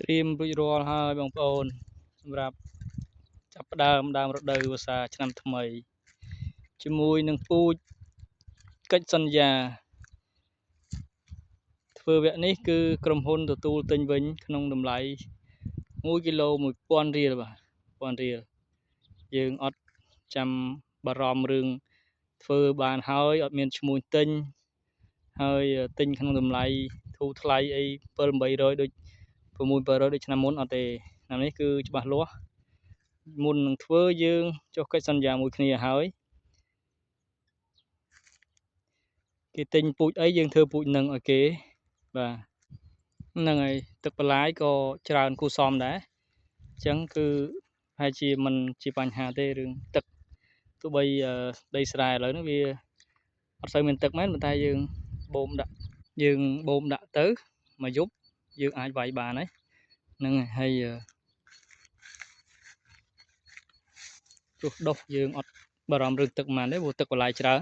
ត្រៀមរួចរាល់ហើយបងប្អូនសម្រាប់ចាប់ផ្ដើមដើមរដូវវស្សាឆ្នាំថ្មីជាមួយនឹងពូជកិច្ចសន្យាធ្វើវគ្គនេះគឺក្រុមហ៊ុនទទួលទិញវិញក្នុងតម្លៃ1គីឡូ1000រៀលបាទ1000រៀលយើងអត់ចាំបារម្ភរឿងធ្វើបានហើយអត់មានឈ្មួញទិញហើយទិញក្នុងតម្លៃធូរថ្លៃអី7 800ដូច6 700ដូចឆ្នាំមុនអត់ទេឆ្នាំនេះគឺច្បាស់លាស់មុននឹងធ្វើយើងចុះកិច្ចសន្យាមួយគ្នាហើយគេទិញពូជអីយើងធ្វើពូជនឹងឲ្យគេបាទហ្នឹងហើយទឹកបន្លាយក៏ច្រើនគួរសមដែរអញ្ចឹងគឺប្រហែលជាមិនជាបញ្ហាទេរឿងទឹកទោះបីដីស្រែឥឡូវនេះវាអត់សូវមានទឹកមែនប៉ុន្តែយើងបូមដាក់យើងបូមដាក់ទៅមួយយប់យើងអាចវាយបានហើយហ្នឹងហើយព្រោះដុះយើងអត់បារម្ភរឿងទឹកប៉ុន្មានទេព្រោះទឹកបន្លាយច្រើន